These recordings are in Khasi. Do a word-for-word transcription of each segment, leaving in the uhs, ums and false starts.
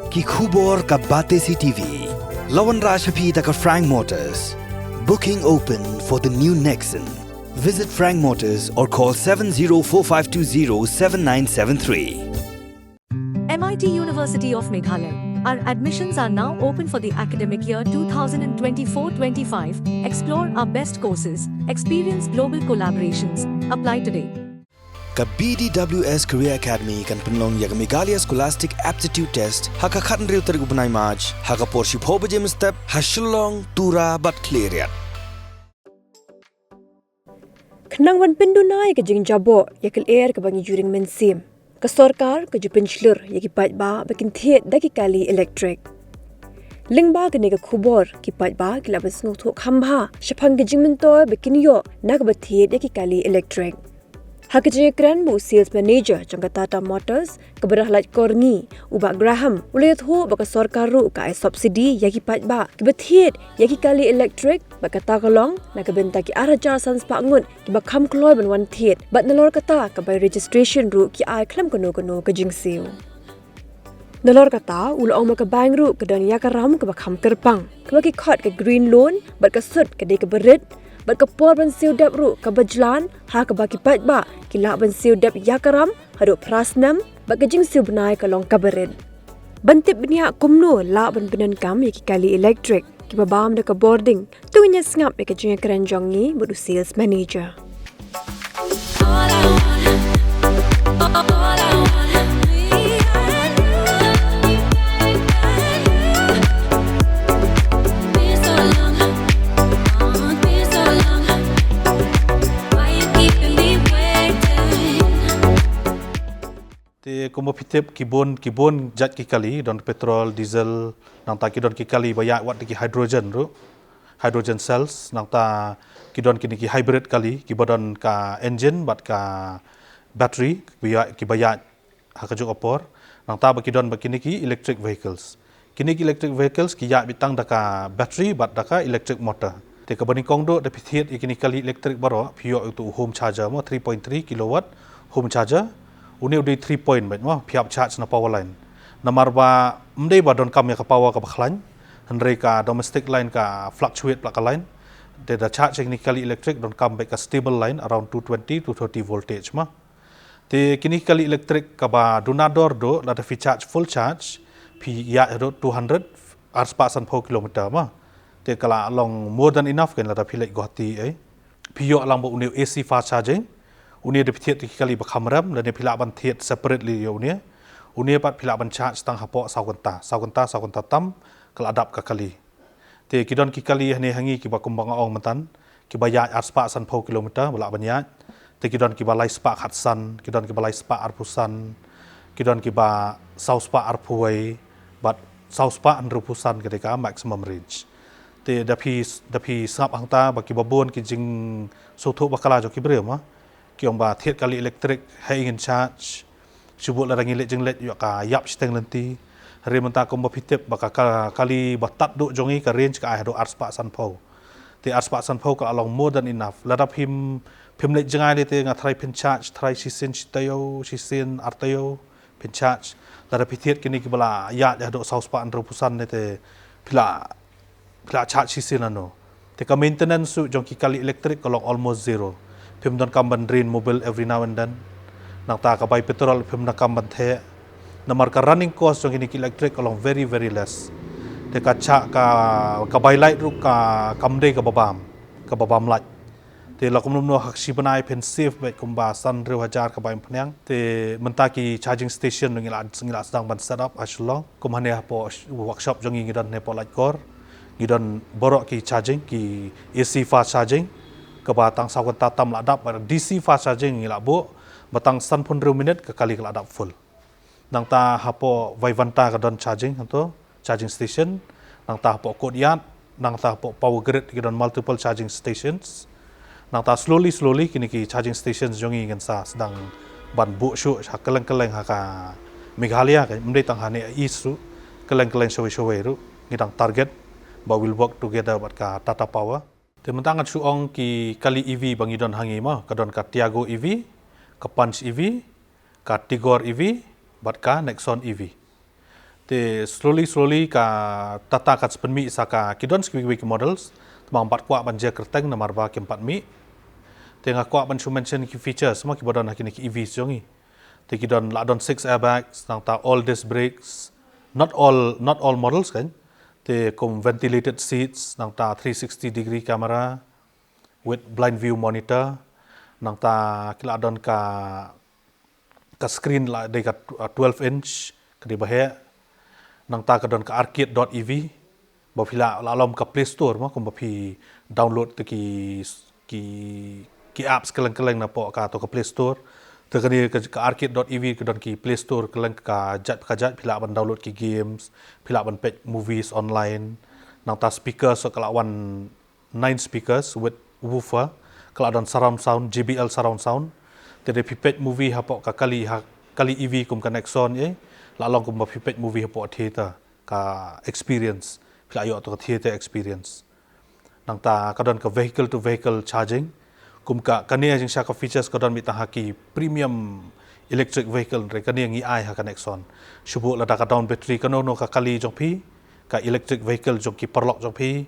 Ki khubor ka Batesi T V. La wanrah sha phi da ka Frank Motors. Booking open for the new Nexon. Visit Frank Motors or call seven zero four five two zero seven nine seven three. M I T University of Meghalaya. Our admissions are now open for the academic year two thousand twenty-four twenty-five. Explore our best courses, experience global collaborations. Apply today. Ka B D W S Career Academy kan pynlong ïa ka Meghalaya Scholastic Aptitude Test ha ka khathynriew tarik u bnai March ha ka por shiphew baje mynstep ha Shillong, Tura bad Khliehriat. Khnang ban pynduna ïa ka jingjaboh ïa ka lyer kaba ngi ju ring mynsiem, ka sorkar ka ju pynshlur ïa ki paidbah ba kin thied da ki kali elektrik. Lyngba kane ka khubor, ki paidbah ki lah ban sngewthuh kham bha shaphang ka jingmyntoi ba kin ïoh na kaba thied ïa ki kali elektrik. Ha ka jingïakren bad u sales manager jong ka Tata Motors, kaba rah lait kor ngi, u Bah Graham, u la ïathuh ba ka sorkar ruh ka ai subsidy ïa ki paidbah kiba thied ïa ki kali elektrik, bad kata ka long na ka bynta ki ar hajar san spah ngut kiba kham kloi ban wan thied, bad nalor kata ka bai registration ruh ki ai khlem kano kano ka jingsiew. Nalor kata, u la ong ba ka bank ruh ka don ïa ka ram kaba kham kyrpang, kaba ki khot ka green loan, bad ka sut ka dei kaba rit, bad ka por ban siew dep ruh kaba jlan, ha kaba ki paidbah ki lah ban siew dep ïa ka ram haduh phra snem, bad ka jingsiew bnai ka long kaba rit. Ban tip bniah kumno lah ban pyndonkam ïa ki kali elektrik kiba bam da ka bording, to ngin ïa sngap ïa ka jingïakren jong ngi bad u sales manager. Te kumba phi tip, ki bun, ki bun jait ki kali, don petrol, diesel, nangta ki don ki kali ba ïaid wat ki hydrogen ruh, hydrogen cells, nangta ki don kine ki hybrid kali, kiba don ka engine bad ka battery, kiba ïaid, kiba ïaid ha kajuh ka por, nangta ba ki don ba kine ki electric vehicles. Kine ki electric vehicles ki ïaid beit tang da ka battery bad da ka electric motor. Te kaba nyngkong duh, da phi thied ïa kine kali electric baroh, phi ïoh ïa uto u home charger mo, three point three kilowatt home charger. Une u dei three point beit mo, phi hap charge na power line. Namar ba ym dei ba donkam ïa ka power kaba khlaiñ, hynrei ka domestic line ka fluctuate palat ka line. Te da charge ïa kine kali electric donkam beit ka stable line around two twenty, two thirty voltage mo. Te kine ki kali electric kaba duna dor duh, lada phi charge full charge, phi ïaid haduh two hundred, ar spah sanphew kilometer mo. Te ka la long more than enough kein lada phi leit Guwahati ei. Phi ïoh lang bad une u A C fast charging. Une da phi thied ïa ki kali ba kham rem, lane phi lah ban thied separately ïa une. Une pat phi lah ban charge tang hapoh saw kynta, saw kynta, saw kynta tam, ka la dap ka kali. Te ki don ki kali hangne ha ngi kiba kumba nga ong mynta, kiba ïaid ar spah sanphew kilometer, ba lah ban ïaid. Te ki don kiba lai spah khatsan, ki don kiba lai spah arphew san, ki don kiba saw spah arphew wei, bad saw spah hynriewphew san ka dei ka maximum range. Te da phi, da phi sngap hangta ba kiba bun ki jingsngewthuh bakla jong ki briew mo. Ki ong ba thied kali electric, haei ngin charge. Shu bud lada ngi leit jingleit ïoh ka ïap shiteng lynti. Hynrei mynta kumba phi tip ba ka, ka kali ba tad duh jong ngi ka range ka ai haduh ar spah sanphew. Te ar spah sanphew ka la long more than enough. Lada phim, phim leit jngai lei te nga tharai phin charge, tharai shisien shi taïew, shisien ar taïew, phin charge. Lada phi thied kine kiba la ïaid haduh saw spah hynriewphew san ne te phi la phi la charge shisien lano. Te ka maintenance ruh jong ki kali electric ka long almost zero. Phim donkam ban drain mobil every now and then. Nangta ka bai petrol phim donkam ban theh. Namar ka running cost jong kine ki electric ka long very, very less. Te ka cha, ka, ka bai light ruh ka, kam dei kaba bam, kaba bam light. Te la kumno kumno ha ka shi bnai phin save beit kumba san hynriew hajar ka bai umphniang. Te mynta ki charging station ngi la, ngi la sdang ban set up ha Shillong. Kum hangne hapoh sh-, workshop jong ngi, ngi don hangne hapoh Laitkor. Ngi don baroh ki charging, ki A C fast charging, kaba tang saw kynta tam la dap, bad D C fast charging ngi la buh, ba tang sanphew hynriew minit ka kali ka la dap full. Nangta hapoh Vaivanta ka don charging hangto, charging station, nangta hapoh Courtyard, nangta hapoh Power Grid ki don multiple charging stations. Nangta slowly, slowly kine ki charging stations jong ngi ngin sa sdang ban buh shuh sha kylleng kylleng ha ka Meghalaya, ka ym dei tang hangne East ruh, kylleng kylleng shawei shawei ruh ngi dang target ba we'll work together bad ka Tata Power. Te mynta ngan shu ong ki kali E V ba ngi don ha ngi mo, ka don ka Tiago E V, ka Punch E V, ka Tigor E V, bad ka Nexon E V. Te slowly slowly ka Tata ka sa pynmih sa ka, ki don sa kiwei kiwei ki models, tang ba ym pat kwah ban jia kyrteng namar ba kim pat mih. Te nga kwah ban shu mention ki features mo kiba don ha kine ki E Vs jong ngi. Te ki don, la don six airbags, nangta all disc brakes, not all, not all models kan. Te kum ventilated seats, nangta three sixty degree camera with blind view monitor, nangta ki la don ka, ka screen la dei ka, uh, twelve inch, ka dei ba heh. Nangta ka don ka arcade dot E V, ba phi lah, la long ka Play Store mo, kumba phi download te ki, ki, ki apps kylleng kylleng napoh kato ka Play Store. Te kane ka, ka arcade dot E V ka don ki Play Store kylleng ka jait ka jait, phi lah ban download ki games, phi lah ban peit movies online. Nangta speaker, so ka la wan nine speakers with woofer, ka la don surround sound, J B L surround sound. Te lada phi peit movie hapoh ka kali, ha kali E V kum ka Nexon, eh, la long kumba phi peit movie hapoh theater, ka experience, phi lah ïoh to ka theater experience. Nangta ka don ka vehicle to vehicle charging. Kum ka, kane jong sha ka features ka don mih tang ha ki premium electric vehicle, re kane ngi ai ha ka Nexon. Shu buh lada ka down battery kano kano ka kali jong phi, ka electric vehicle jong ki paralok jong phi,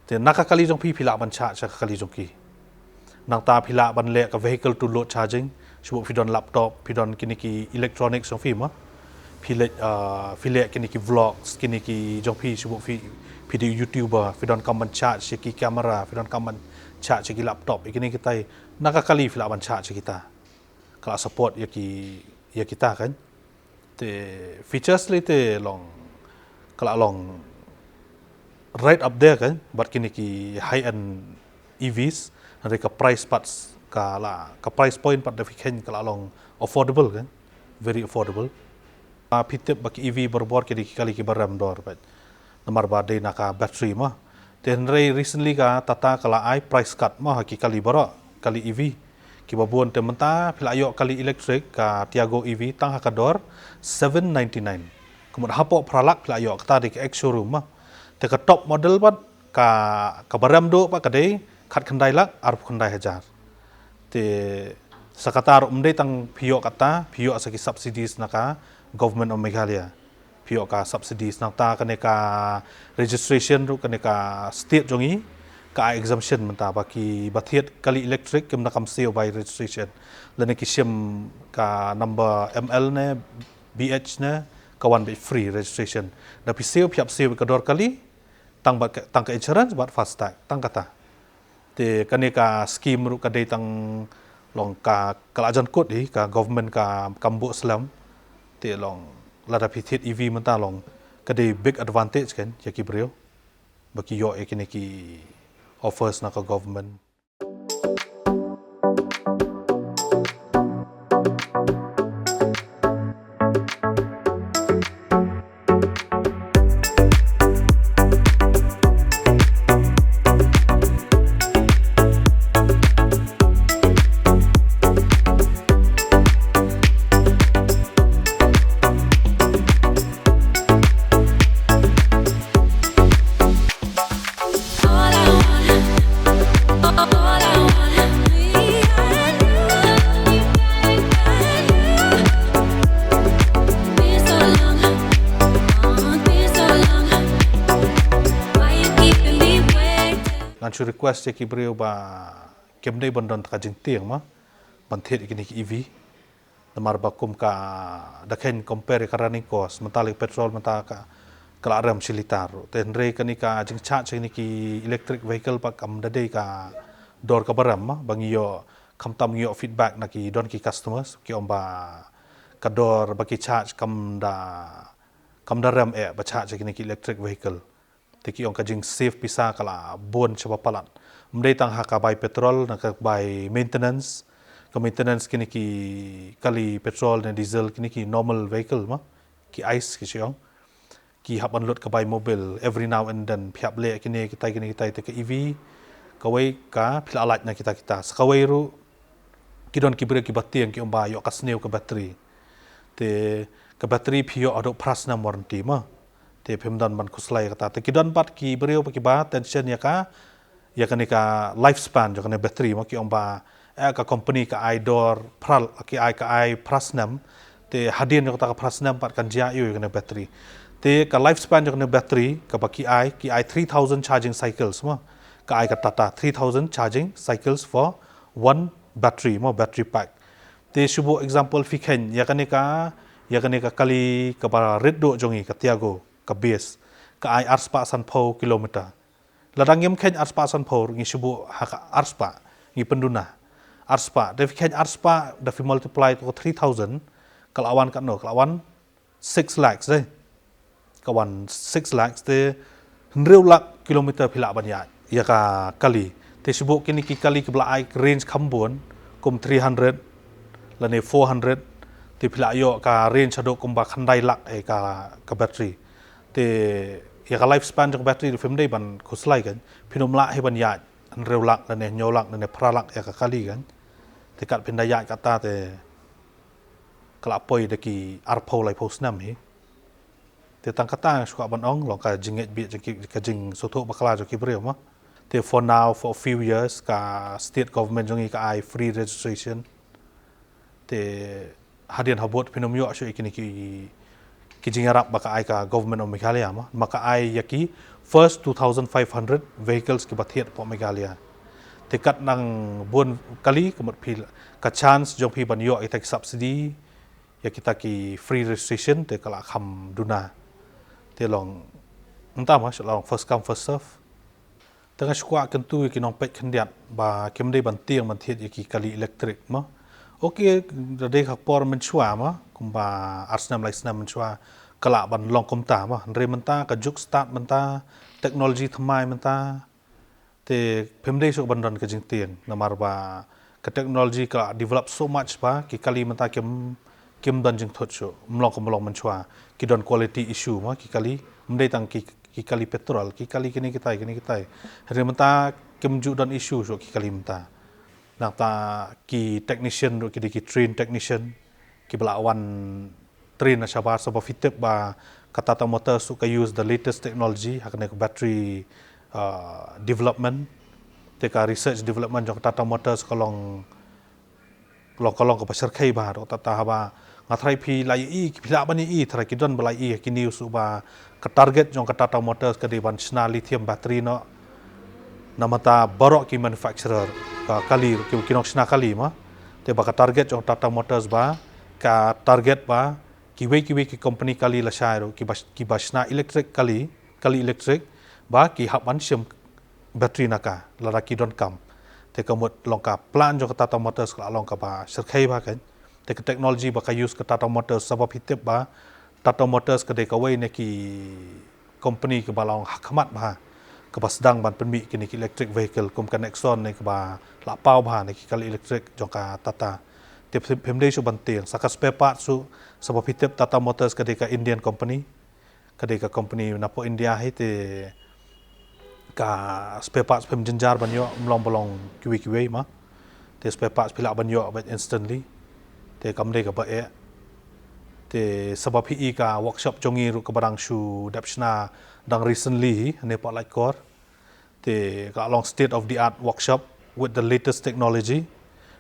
te na ka kali jong phi, phi lah ban charge ha ka kali jong ki. Nangta phi lah ban leh ka vehicle to load charging, shu buh phi don laptop, phi don kine ki electronics jong phi mo. Phi leh, uh, phi leh kine ki vlogs, kine ki jong phi, shu buh phi, phi dei YouTuber, phi donkam ban charge ïa ki camera, phi donkam ban charge ïa ki laptop, ïa kine kitai. Na ka kali phi lah ban charge ïa kita. Ka la support ïa ki, ïa kita kan. Te features lei te long, ka la long right up there kan, bad kine ki high end E Vs, hynrei ka price pat ka la, ka price point pat da phi kheiñ ka la long affordable kan, very affordable. Ah, phi tip ba ki E V barabor ki dei ki kali kiba rem dor pat. Namar ba dei na ka battery mo. Te hynrei recently ka Tata ka la ai price cut mo ha ki kali baroh, kali E V. Kiba bun te mynta phi lah ïoh kali electric ka Tiago E V tang ha ka dor seven ninety-nine. Kumta hapoh phra lak phi lah ïoh, kata dei ka ex showroom mo. Te ka top model pat ka, kaba rem duh pat ka dei khatkhyndai lak arphew khyndai hajar. Te sa kata ruh ym dei tang phi ïoh kata, phi ïoh sa ki subsidies na ka Government of Meghalaya. Phi ïoh ka subsidies, nangta kane ka registration ruh kane ka state jong ngi ka ai exemption mynta, ba kiba thied kali electric kim donkam siew bai registration. Lane ki shim ka number M L ne B H ne, ka wan beit free registration. Da phi siew, phi hap siew ka dor kali, tang bad ka, tang ka insurance bad FASTag, tang kata. Te kane ka scheme ruh ka dei tang long ka, ka la jan kut hi, ka government ka, kam buh slem. Te long lada phi thied E V mynta long ka dei big advantage kan ïa ki briew ba ki ïoh ïa kine ki offers na ka government. Ngan shu request ïa ki briew ba kim dei ban don ta ka jingtieng mo ban thied ïa kine ki E V. Namar ba kum ka, da kheiñ compare ka running cost, mynta lei petrol mynta ka, ka la rem shi litar. Te hynrei kane ka jingcharge kine ki electric vehicle pat kam da dei ka dor kaba rem mo, ba ngi ïoh, khamtam ngi ïoh feedback na ki, don ki customers ki ong ba ka dor ba ki charge kam da, kam da rem eh ba charge kine ki electric vehicle. Te ki ong ka jingsave pisa ka la bun shaba palat. Ym dei tang ha ka bai petrol, na ka bai maintenance. Ka maintenance kine ki kali petrol ne diesel, kine ki normal vehicle mo, ki ice ki shu ong. Ki hap ban lut ka bai mobil every now and then, phi hap leh kine kitai kine kitai. Te ka E V kawei ka phi lah lait na kita kita. Sa kawei ruh ki don ki briew kiba tieng, ki ong ba ïoh ka sniew ka battery. Te ka battery phi ïoh haduh phra snem warranty mo. Te phim don ban khuslai kata. Te ki don pat ki briew pat kiba tension ïa ka, ïa kane ka lifespan jong kane battery mo, ki ong ba, eh, ka company ka ai dor phra, ki ai, ka ai phra snem. Te hadien jong kata ka phra snem pat kan jia ïa kane battery. Te ka lifespan jong kane battery kaba ki ai, ki ai three thousand charging cycles mo. Ka ai ka Tata three thousand charging cycles for one battery mo, battery pack. Te shu buh example phi khein ïa kane ka, ïa kane ka kali kaba rit duh jong ngi, ka Tiago, ka base, ka ai arspah sanphew kilometer. Lada ngim khein arspah sanphew, ngi shu buh ha ka arspah, ngi pynduna arspah. Da phi khein arspah, da phi multiply to three thousand, ka la wan katno, ka la wan six lakhs dei. Ka wan six lakhs te hynriew lak kilometer phi lah ban ïaid ïa ka kali. Te shu buh kine ki kali kiba la ai range kham bun, kum three hundred lane four hundred, te phi lah ïoh ka range haduh kumba khyndai lak eh ka, ka battery. Te ïa ka lifespan jong ka battery phim dei ban khuslai kan, phin ym lah hi ban ïaid hynriew lak lane hynñiew lak lane phra lak ïa ka kali kan. Te kat phin da ïaid kata te ka la poi da ki arphew laiphew snem hi. Te tang kata nga shu kwah ban ong, long ka jingngeit bit jong ki, ka jingsngewthuh bakla jong ki briew mo. Te for now, for a few years, ka state government jong ngi ka ai free registration. Te hadien habud phin ym ïoh shuh ïa kine ki, ki jingïarap ba ka ai ka government of Meghalaya mo. Ma ka ai ïa ki first two thousand five hundred vehicles kiba thied hapoh Meghalaya. Te kat nang bun kali ka mut phi, ka chance jong phi ban ïoh ïa kita ki subsidy, ïa kita ki free registration te ka la kham duna. Te long, mynta mo, shu long first come first serve. Te nga shu kwah kyntu ïa ki nongpeit khyndiat ba kim dei ban tieng ban thied ïa ki kali electric mo. Okay, da dei ka por mynshuwa mo, kumba ar snem lai snem mynshuwa ka lah ban long kumta mo. Hynrei mynta ka juk start mynta, technology thymmai mynta, te phim dei shuh ban don ka jingtieng namar ba ka technology ka la develop so much ba ki kali mynta kim, kim don jingthut shuh, ym long kum long mynshuwa. Ki don quality issue mo ki kali, ym dei tang ki, ki kali petrol, ki kali kine kitai, kine kitai. Hynrei mynta kim ju don issue shuh ki kali mynta. Nangta ki technician ruh ki dei ki trained technician kiba la wan train na shabar, sabab phi tip ba ka Tata Motors ruh ka use the latest technology ha kane ka battery, uh, development. Te ka research development jong ka Tata Motors ka long, long, ka long kaba shyrkhei bha ruh. Tata haba nga tharai phi la ïohi, phi lah ban ïohi, tharai ki don ba la ïohi ha ki news ruh ba ka target jong ka Tata Motors ka dei ban shna lithium battery noh na bynta baroh ki manufacturer, ka kali, ki, ki nongshna kali mo. Te ba ka target jong Tata Motors ba, ka target ba kiwei kiwei ki company kali lashai ruh kiba, kiba shna electric kali, kali electric, ba ki hap ban shim battery na ka lada ki donkam. Te ka mut long ka plan jong ka Tata Motors ka la long kaba shyrkhei bha kan. Te ka technology ba ka use ka Tata Motors, sabab phi tip ba Tata Motors ka dei kawei na ki company kaba long ha khmat bha kaba sdang ban pynmih kine ki electric vehicle, kum ka Nexon ne kaba la paw bha na ki kali electric jong ka Tata. Te phim, phim dei shuh ban tieng. Sa ka spare parts ruh, sabab phi tip Tata Motors ka dei ka Indian company, ka dei ka company napoh India hi, te ka spare parts phim jynjar ban ïoh, ym long ba long kiwei kiwei mo. Te spare parts phi lah ban ïoh beit instantly. Te kam dei kaba eh. Te sabab phi i ka workshop jong ngi ruh kaba dang shu dep shna dang recently hi, hangne hapoh Laitkor. Te ka long state of the art workshop with the latest technology.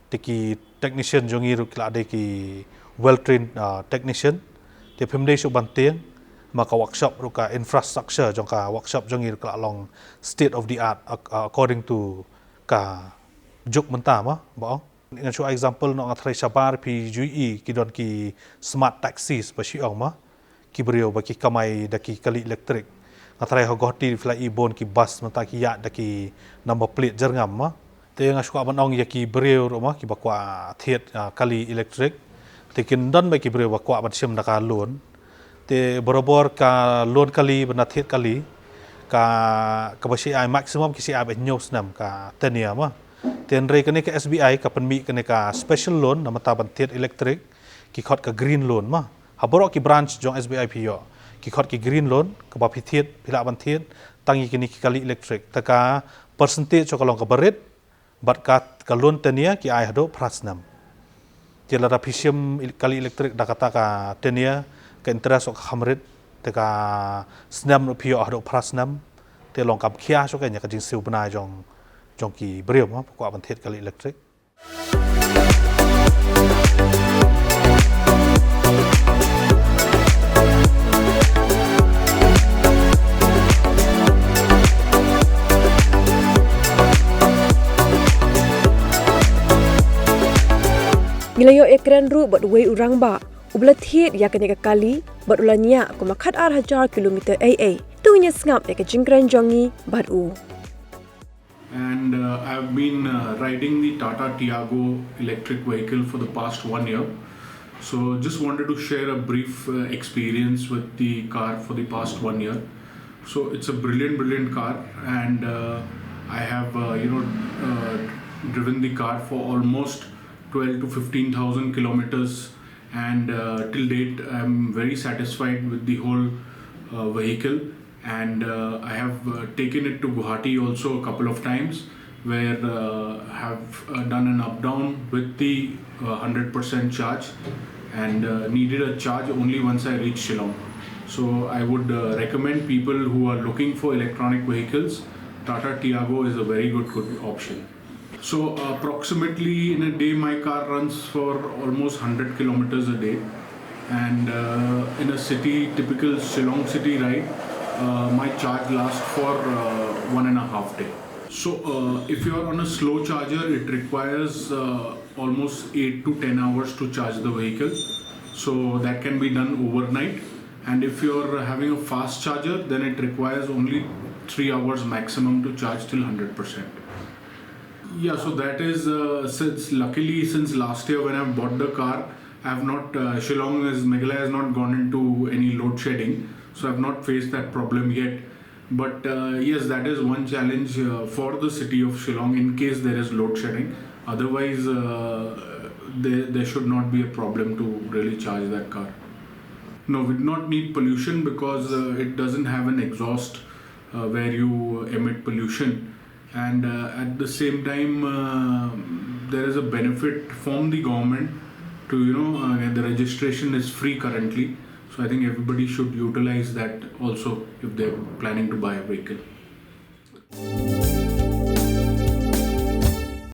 Te ki technician jong ngi ruh ki la dei ki well trained, uh, technician. Te phim dei shuh ban tieng, ma ka workshop ruh, ka infrastructure jong ka workshop jong ngi ruh ka la long state of the art ac-, according to ka juk mynta mo, ba ong. Ngan shu example noh, nga tharai shabar phi ju i ki don ki smart taxis ba shu ong mo. Ki briew ba ki kamai da ki kali electric. Nga tharai ha Guwahati phi la i bun ki bus mynta ki ïaid da ki number plate jyrngam mo. Te nga shu kwah ban ong ïa ki briew ruh mo kiba kwah thied, ah, kali electric. Te kin don beit ki briew ba kwah ban shim da ka loan. Te barabor ka loan kali ban da thied kali, ka, kaba shu ai maximum ki shu ai beit hynñiew snem, ka ten year mo. Te hynrei kane ka S B I ka pynmih kane ka special loan na bynta ban thied electric, ki khot ka green loan mo. Ha baroh ki branch jong S B I phi ïoh, ki khot ki green loan, kaba phi thied, phi lah ban thied tang ïa kine ki kali electric. Te ka percentage ka long kaba rit, bad ka, ka loan ten year ki ai haduh phra snem. Te lada phi shim il-, kali electric da kata ka ten year, ka interest ka kham rit, te ka snem ruh phi ïoh haduh phra snem. Te long kam khia shuh ka ïa ka jingsiew bnai jong, jong ki briew mo ba kwah ban thied kali electric. Ngi la ïoh ïakren ruh bad uwei u rangbah uba la thied ïa kane ka kali bad u la ñiah kumba khatar hajar kilometer ei ei. To ngin ïa sngap ïa ka jingkren jong ngi bad u. And uh, I've been uh, riding the Tata Tiago electric vehicle for the past one year. So just wanted to share a brief uh, experience with the car for the past one year. So it's a brilliant, brilliant car, and uh, I have uh, you know uh, driven the car for almost twelve to fifteen thousand kilometers, and uh, till date I'm very satisfied with the whole uh, vehicle. And uh, I have uh, taken it to Guwahati also a couple of times, where uh, have uh, done an up down with the uh, hundred percent charge, and uh, needed a charge only once I reached Shillong. So I would uh, recommend people who are looking for electronic vehicles, Tata Tiago is a very good, good option. So approximately in a day, my car runs for almost hundred kilometers a day, and uh, in a city, typical Shillong city ride, uh, my charge lasts for uh, one and a half day. So uh, if you are on a slow charger, it requires uh, almost eight to ten hours to charge the vehicle. So that can be done overnight. And if you're having a fast charger, then it requires only three hours maximum to charge till hundred percent. Yeah, so that is uh, since luckily since last year when I bought the car, I have not uh, Shillong is Meghalaya has not gone into any load shedding, so I've not faced that problem yet. But uh, yes, that is one challenge uh, for the city of Shillong in case there is load shedding. Otherwise, uh, there, there should not be a problem to really charge that car. No, we do not need pollution because uh, it doesn't have an exhaust uh, where you emit pollution. And uh, at the same time, uh, there is a benefit from the government to, you know, uh, the registration is free currently. So I think everybody should utilize that also if they're planning to buy a vehicle.